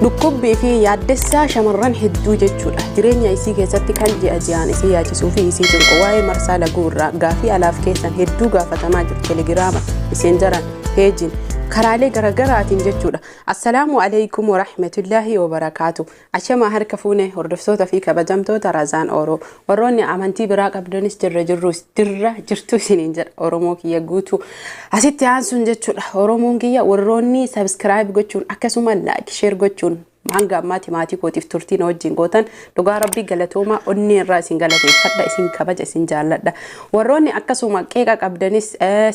Dhukkubbii fi yaaddessaa shamarran hedduu jechuudha. Jireenya isii keessatti kan ji'a ji'aan isii yaachisuu fi isii cinqu waa'ee marsaa laguu irraa gaafii alaaf keessan hedduu gaafatamaa jiru. Telegiraama, Messengeraan, peejiin, karaalee garagaraatiin jechuudha. Assalaamu alaikum warahmatullaahi wabarakaatu. Ashamaa harka fuune hordoftoota fi kabajamtoota Razaan Oro. Warroonni amantii biraa qabdanis jirra jirru jirra jirtu isiniin jedha Oromoo kiyya guutuu. Asitti aansuun jechuudha Oromoon kiyya warroonni subscribe gochuun akkasuma like share gochuun hanga ammaatti maatii kootiif turtii na wajjin gootan, dhugaa rabbii galatoomaa, onnee irraa isin galateeffadha, isin kabaja, isin jaalladha. Warroonni akkasuma qeeqa qabdanis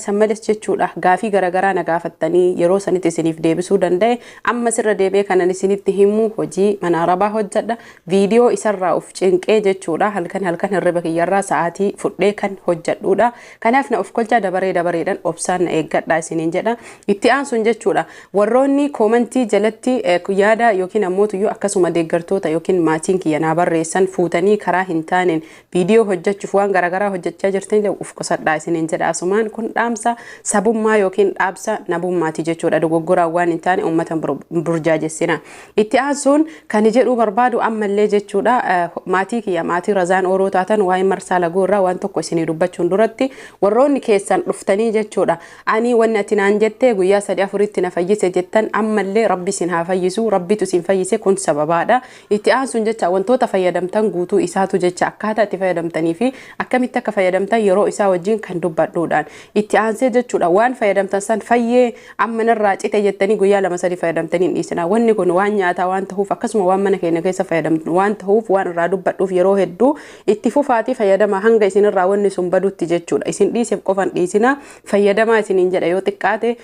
sammales jechuudha, gaafii garaagaraa na gaafattanii yeroo sanitti isiniif deebisuu danda'e, amma sirra deebi'ee kanan isinitti himu, hojii mana arabaa hojjedha. Viidiyoo isarraa of cinqee jechuudha, halkan halkan hirriba kiyyarraa sa'aatii fudhee kan hojjedhudha. Kanaaf na of kolchaa, dabaree dabareedhaan obsaan na eeggadha isiniin jedha. Itti aansuun jechuudha, warroonni koomantii jalatti yaada yookiin ammoo tuyyuu akkasuma deeggartoota yookiin maatiin kiyya naa barreessan fuutanii karaa hin taaneen viidiyoo hojjechuuf waan garaagaraa hojjechaa jirtan uf qusadhaa isiniin jedha. Asumaan kun dhaamsa sabummaa yookiin dhaamsa nabummaati jechuudha. Dogoggoraan waan hin taane uummata burjaajessina. Itti aansuun kan jedhuu barbaadu ammallee jechuudha, maatii kiyya, maatii Razaan Ooroo taatan, waa'ee marsaa laguu irraa waan tokko isinii dubbachuun duratti, warroonni keessan dhuftanii jechuudha, ani wanni ati naan jette guyyaa 3 4tti na fayyise jettan, ammallee rabbi isin haa fayyisu, rabbitu isin fayyise, kun sababaadha. Itti aansuun jecha wantoota fayyadamtan guutuu isaatu jecha akkaataa itti fayyadamtanii fi akkamitti akka fayyadamtan yeroo isaa wajjin kan dubbadhuudhaan. Itti aansee jechuudha, waan fayyadamtan san fayyee amma narraa cite jettanii guyyaa 2 3 fayyadamtanii hin dhiisina. Wanni kun waan nyaataa waan ta'uuf, akkasuma waan mana keenya keessa fayyadamtu waan ta'uuf, waan irraa dubbadhuuf yeroo hedduu itti fufaatii fayyadama hanga isinirraa wanni sun badutti jechuudha. Isin dhiiseef qofan dhiisina, fayyadamaa isiniin jedha. Yoo xiqqaate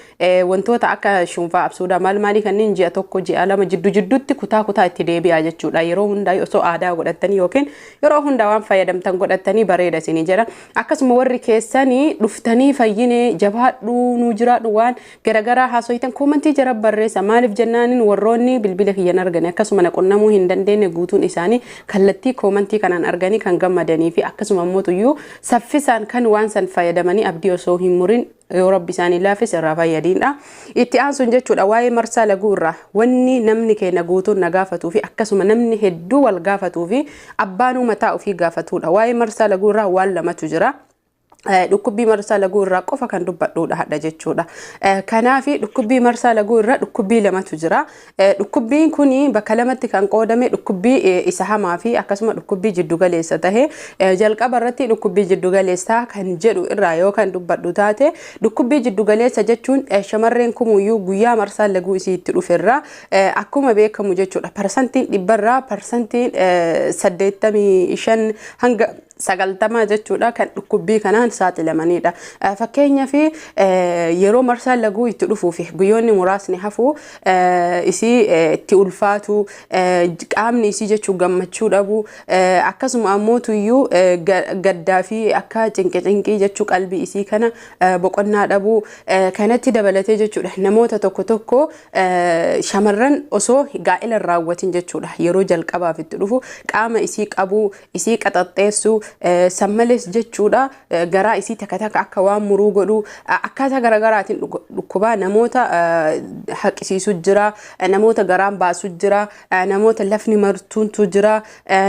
wantoota akka shunfaa, absuudaa, maal maalii kanneen ji'a 1, ji'a 2 jiddu jidduutti kutaa kutaa itti deebi'aa jechuudha. Yeroo hundaa osoo aadaa godhattanii yookiin yeroo hundaa waan fayyadamtan godhattanii bareeda isinii jedha. Akkasuma warri keessanii dhuftanii fayyine, jabaadhu, nuu jiraadhu, waan garaagaraa haasoyitan koomantii jara barreessa. Maaliif jennaaniin, warroonni bilbila kiyyan argani akkasuma na qunnamuu hin dandeenye guutuun isaanii kallattii koomantii kanaan arganii kan gammadanii fi akkasuma immoo tuyyuu saffisaan kan waan san fayyadamanii abdii osoo hin murin yoo rabbi isaanii laafis irraa fayyadiidha. Itti aansuun jechuudha, waa'ee marsaa laguu irraa wanni namni keenya guutuun na gaafatuu fi akkasuma namni hedduu wal gaafatuu fi abbaanuu mataa ofii gaafatudha. Waa'ee marsaa laguu irraa waan lamatu jira. Dhukkubbii marsaa laguu irraa qofa kan dubbadhuudha hadha jechuudha. Kanaaf dhukkubbii marsaa laguu irra dhukkubbii lamatu jira. Dhukkubbiin kun bakka lamatti kan qoodame, dhukkubbii isa hamaa fi akkasuma dhukkubbii jiddugaleessa tahe. Jalqaba irratti dhukkubbii jiddugaleessaa kan jedhu irraa yoo kan dubbadhu taate, dhukkubbii jiddugaleessa jechuun shamarreen kumuyyuu guyyaa marsaa laguu isii itti dhuferraa akkuma beekamu jechuudha. Parsantiin 100rraa parsantiin 85 hanga 90 jechuudha kan dhukkubbii kanaan saaxilamanidha. Fakkeenyaaf, yeroo marsaan laguu itti dhufuu fi guyyoonni muraasni hafu isii itti ulfaatu, qaamni isii jechuun gammachuu dhabu, akkasuma ammoo tuyyuu gaddaa fi akka cinqi cinqii jechuu, qalbii isii kana boqonnaa dhabu kanatti dabalatee jechuudha, namoota tokko tokko shamarran osoo gaa'ela hin raawwatin jechuudha yeroo jalqabaaf itti dhufu qaama isii qabuu, isii qaxaxxeessuu, sammalees jechuudha garaa isii takka takka akka waan muruu godhuu, akkaataa garaagaraatiin dhukkubaa namoota haqisiisu jira, namoota garaan baasu jira, namoota lafni martuuntu jira,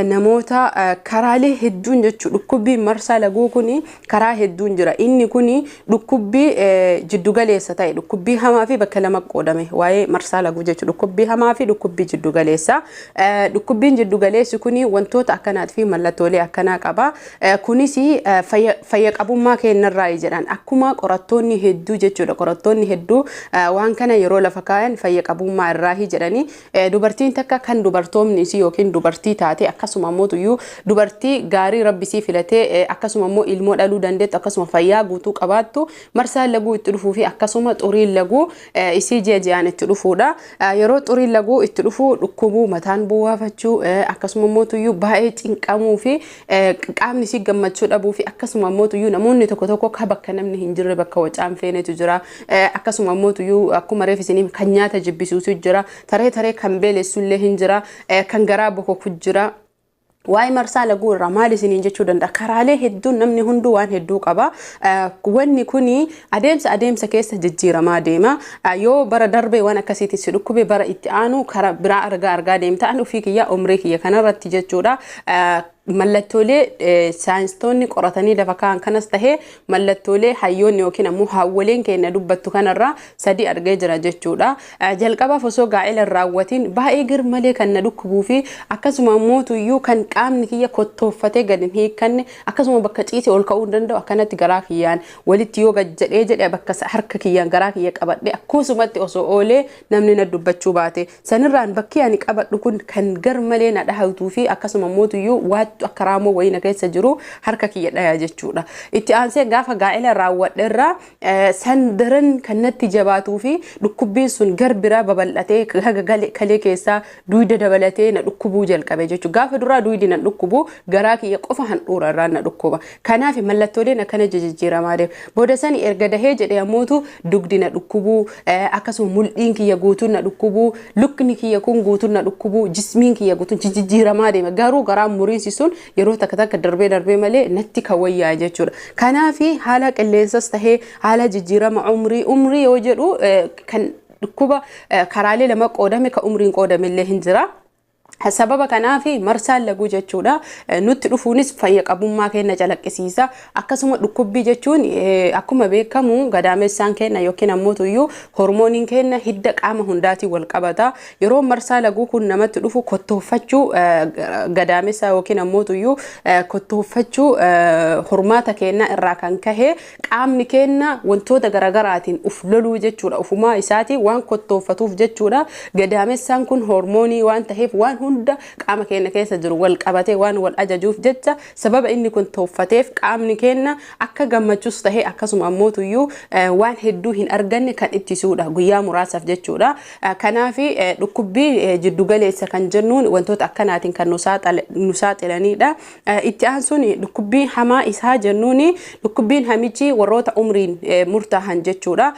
namoota karaalee hedduun jechuu. Dhukkubbii marsaa laguu kun karaa hedduun jira. Inni kun dhukkubbii jiddugaleessa ta'e, dhukkubbii hamaa fi bakka lama qoodame waa'ee marsaa laguu jechuudha, dhukkubbii hamaa fi dhukkubbii jiddugaleessa. Dhukkubbiin jiddugaleessi kun wantoota akkanaatii fi mallattoolee akkanaa qaba. Kunis fayya qabummaa keenyarraa jedhan akkuma qorattoonni hedduu jechuudha. Qorattoonni hedduu waan kana yeroo lafa kaayan fayya qabummaa irraa jedhanii, dubartiin takka kan dubartoomni isii yookiin dubartii taate, akkasuma immoo tuyyuu dubartii gaarii rabbi isii filatee, akkasuma immoo ilmoo dhaluu dandeettu, akkasuma fayyaa guutuu qabaattu, marsaan laguu itti dhufuu fi akkasuma xuriin laguu isii ji'a ji'aan itti dhufuudha. Yeroo xuriin laguu itti dhufu dhukkubuu, mataan bu'aafachuu, akkasuma immoo tuyyuu baay'ee cinqamuu fi qaamni isii gammachuu dhabuu fi akkasuma immoo tuyyuu namoonni tokko tokko ka bakka namni hin jirre, bakka wacaan feenetu jira. Akkasuma immoo tuyyuu akkuma reef isinii kan nyaata jibbisuutu jira. Taree taree kan beelessullee hin jira. Kan garaa bokoku jira. Waa'ee marsaa laguu irraa maal isiniin jechuu danda'a? Karaalee hedduun namni hunduu waan hedduu qaba. Wanni kuni adeemsa adeemsa keessa jijjiiramaa deema. Yoo bara darbe waan akkasiitiin si dhukkube, bara itti aanu karaa biraa argaa argaa deemta. Ani ofii kiyya umrii kiyya kanarratti jechuudha. Mallattoolee saayinsistoonni qoratanii lafa kaa'an kanas tahee, mallattoolee hayyoonni yookiin ammoo haawwoleen keenya dubbattu kanarraa sadi argee jira jechuudha. Jalqabaaf osoo gaa'ela hin raawwatiin baay'ee garmalee kan na dhukkubuu fi akkasuma ammoo tuyyuu kan qaamni kiyya kottooffatee gad hin hiikkanne, akkasuma bakka ciise ol ka'uu hin danda'u. Akkanatti garaa kiyyaan walitti yoo gad jedhee jedhe, bakka harka kiyyaan garaa kiyya qabadhe akkasumatti osoo oolee namni na dubbachuu baate, sanirraan bakki ani qabadhu kun kan garmalee na dhahatuu fi akkasuma ammoo tuyyuu waattu akka raamoo wayii na keessa jiru harka kiyya dhaya jechuudha. Itti aansee gaafa gaa'ela raawwadherraa san daran kan natti jabaatuu fi dhukkubbiin sun gar biraa babal'atee haga kalee keessaa duyda dabalatee na dhukkubuu jalqabe jechuudha. Gaafa duraa duydi na dhukkubu, garaa kiyya qofa handhuura irraa na dhukkuba. Kanaaf mallattooleen akkana jijjiiramaa deema. Booda sani erga dahee jedhee ammootu dugdi na dhukkubuu, akkasuma mul'iin kiyya guutuun na dhukkubuu, lukni kiyya kun guutuun na dhukkubuu, jismiin kiyya guutuun jijjiiramaa deema. Garuu garaan muriinsi sun yeroo takka takka darbee darbee malee natti kan wayyaa'e jechuudha. Kanaaf haala qilleensas tahee, haala jijjiirama umrii yoo jedhu, kan dhukkuba karaalee lama qoodame, kan umriin qoodame illee hin jira. Sababa kanaaf marsaan laguu jechuudha nutti dhufuunis fayya qabummaa keenya calaqqisiisa. Akkasuma dhukkubbii jechuun, akkuma beekamu gadaamessaan keenya yookiin ammoo tuyyuu hormooniin keenya hidda qaama hundaatiin wal qabata. Yeroo marsaa laguu kun namatti dhufu kottooffachuu gadaamessaa yookiin ammoo tuyyuu kottooffachuu hormaata keenya irraa kan kahe qaamni keenya wantoota garaagaraatiin uf loluu jechuudha. Ufumaa isaatii waan kottooffatuuf jechuudha. Gadaamessaan kun hormoonii waan taheef, waan hunda qaama keenya keessa jiru wal qabatee waan wal ajajuuf jecha, sababa inni kun tooffateef qaamni keenya akka gammachuus tahee akkasuma ammoo tuyyuu waan hedduu hin arganne kan ittisuudha guyyaa muraasaaf jechuudha. Kanaaf dhukkubbii jiddugaleessa kan jennuun wantoota akkanaatiin kan nu saaxilanidha. Itti aansuun dhukkubbii hamaa isaa jennuun dhukkubbiin hamichi warroota umriin murtaahan jechuudha.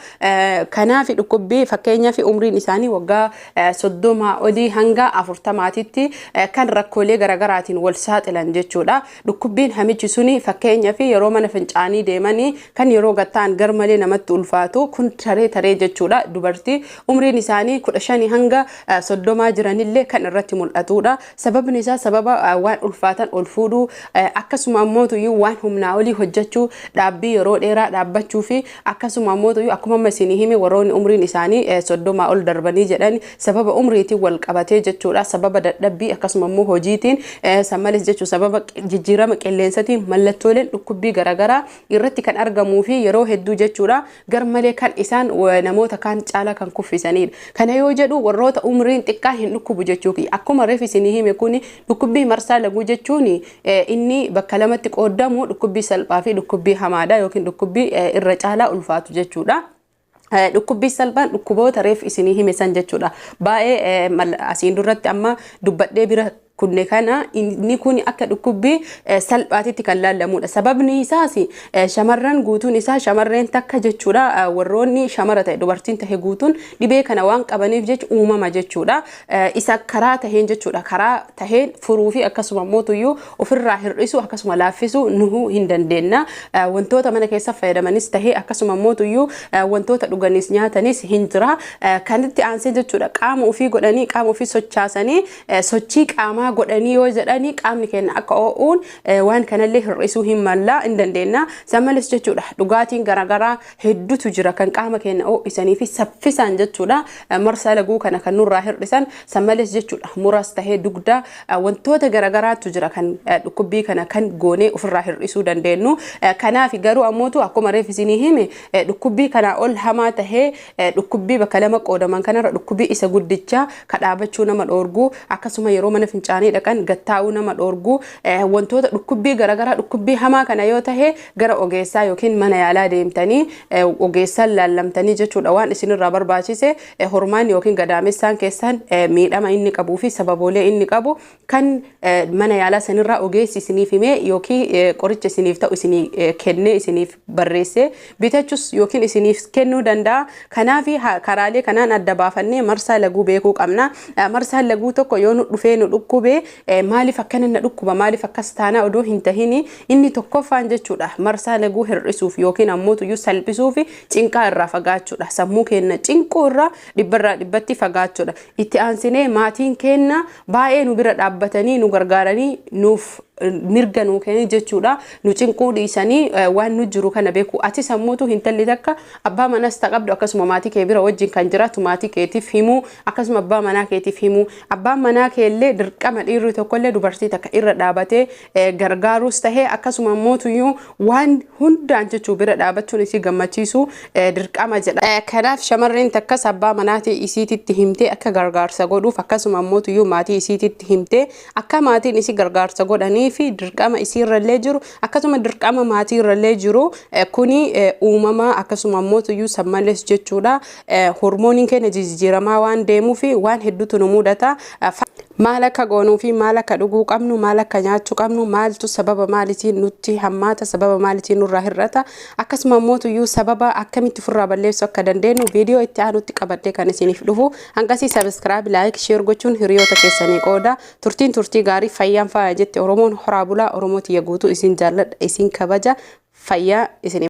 Kanaaf dhukkubbii fakkeenyaaf umriin isaanii waggaa 30 olii hanga 40titti kan rakkoolee garaagaraatiin wal saaxilan jechuudha. Dhukkubbiin hamichi suni fakkeenyaaf yeroo mana fincaanii deemanii kan yeroo gattaan garmalee namatti ulfaatu kun taree taree jechuudha. Dubartii umriin isaanii 15 hanga 30 jiranillee kan irratti mul'atudha. Sababni isaa sababa waan ulfaatan ol fuudhuu, akkasuma ammoo waan humnaa olii hojjechuu, dhaabbii yeroo dheeraa dhaabbachuu fi akkasuma ammoo akkuma amma isinii hime warroonni umriin isaanii 30 ol darbanii jedhan sababa umriitiin wal qabatee jechuudha. Sababa dadhabbii akkasuma immoo hojiitiin sammales jechuun sababa jijjiirama qilleensatiin mallattooleen dhukkubbii garaagaraa irratti kan argamuu fi yeroo hedduu jechuudha garmalee kan isaan namoota kaan caalaa kan kuffisanidha. Kana yoo jedhu warroota umriin xiqqaa hin dhukkubu jechuu. Akkuma reef isinii hime kuni dhukkubbii marsaa laguu jechuun inni bakka lamatti qoodamu, dhukkubbii salphaa fi dhukkubbii hamaadha yookiin dhukkubbii irra caalaa ulfaatu jechuudha. Dhukkubbii salphaan dhukkuboota reef isinii hime san jechuudha. Baay'ee asiin duratti amma dubbadhee bira kunne kana inni kun akka dhukkubbii salphaatitti kan laallamudha. Sababni isaas shamarran guutuun isaa shamarreen takka jechuudha, warroonni shamara ta'e, dubartiin ta'e guutuun dhibee kana waan qabaniif jecha uumama jechuudha. Isa karaa taheen jechuudha, karaa taheen furuu fi akkasuma mootuyyuu ofirraa hir'isuu akkasuma laaffisuu nuhuu hin dandeenya. Wantoota mana keessa fayyadamanis tahee akkasuma mootuyyuu wantoota dhuganis nyaatanis hin jira. Kanitti aansee jechuudha qaama ofii godhanii, qaama ofii sochaasanii, sochii qaamaa godhanii yoo jedhanii qaamni keenya akka oo'uun waan kanallee hir'isuu hin mallaa hin dandeenya. San malees jechuudha dhugaatiin garaagaraa hedduutu jira kan qaama keenya ho'isanii fi saffisaan jechuudha marsaa laguu kana kan nurraa hir'isan. San malees jechuudha muras tahee dugda wantoota garaagaraatu jira kan dhukkubbii kana kan goonee ofirraa hir'isuu dandeenyu. Kanaaf garuu ammootu akkuma reef isinii hime dhukkubbii kanaa ol hamaa tahee dhukkubbii bakka lama qoodaman kanarra dhukkubbii isa guddichaa ka dhaabachuu nama dhoorgu, akkasuma yeroo mana fincaanii dhaqan gattaa'uu nama dhoorgu, wantoota dhukkubbii garaagaraa dhukkubbii hamaa kana yoo tahe gara ogeessaa yookiin mana yaalaa deemtanii ogeessaan laallamtanii jechuudha waan isinirraa barbaachise, hormaan yookiin gadaamessaan keessan miidhama inni qabuu fi sababoolee inni qabu kan mana yaalaa sanirraa ogeessi isiniif himee yookiin qoricha isiniif ta'u isinii kennee isiniif barreessee bitachus yookiin isiniif kennuu danda'a. Kanaaf karaalee kanaan adda baafannee marsaa laguu beekuu qabna. Marsaan laguu tokko yoo nu dhufee nu dhukkube dhukkubee maaliif akkana na dhukkuba, maaliif akkas taanaa odoo hin tahini, inni tokkoffaan jechuudha marsaa laguu hir'isuuf yookiin ammoo tuyyuu salphisuuf cinqaa irraa fagaachuudha. Sammuu keenya cinquu irraa dhibbarraa dhibbatti fagaachuudha. Itti aansinee maatiin keenya baay'ee nu bira dhaabbatanii nu gargaaranii nuuf mirga nuu kenni jechuudha. Nu cinquu dhiisanii waan nu jiru kana beeku. Ati sammuutu hintalli takka abbaa manas ta qabdu akkasuma maatii kee bira wajjin kan jiraatu maatii keetiif himuu, akkasuma abbaa manaa keetiif himuu. Abbaan manaa keellee dirqama, dhiirri tokkollee dubartii takka irra dhaabatee gargaaruus tahee akkasuma mootuyyuu waan hundaan jechuu bira dhaabachuun isii gammachiisu dirqama jedha. Kanaaf shamarreen takkas abbaa manaatii isiititti himtee akka gargaarsa godhuuf, akkasuma mootuyyuu maatii isiititti himtee akka maatiin isii gargaarsa godhanii fi dirqama isiirrallee jiru, akkasuma dirqama maatiirrallee jiru. Kuni uumama, akkasuma mootuyyuu sammalees jechuudha. Hormooniin keenya jijjiiramaa waan deemuuf waan hedduutu nu mudata. Maal akka goonuu fi maal akka dhuguu qabnu, maal akka nyaachuu qabnu, maaltu sababa maaliitiin nutti hammaata, sababa maaliitiin nurraa hir'ata, akkasuma mootuyyuu sababa akkamitti ofirraa balleessuu akka dandeenyu viidiyoo itti aanutti qabadhee kan isiniif dhufu. Hanqasii subscribe, like, share gochuun hiriyoota keessanii qooda. Turtiin turtii gaarii, fayyaan faaya jette Oromoon. Horaa bulaa. Oromoo tiyya guutuu isin jaalladha, isin kabaja, fayyaa isin.